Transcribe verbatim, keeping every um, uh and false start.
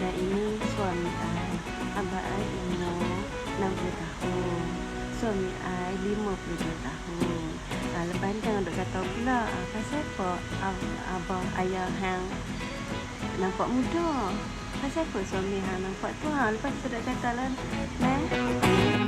Ini suami ai, abah ai umur enam puluh tahun, suami ai lima puluh dua tahun. Ah, leubeh ganteng dok gata pula, ah, pasai po ab-, abah ayah hang nampak muda? Pasai po suami hang nampak tua? Leubeh dok gata lom, nah.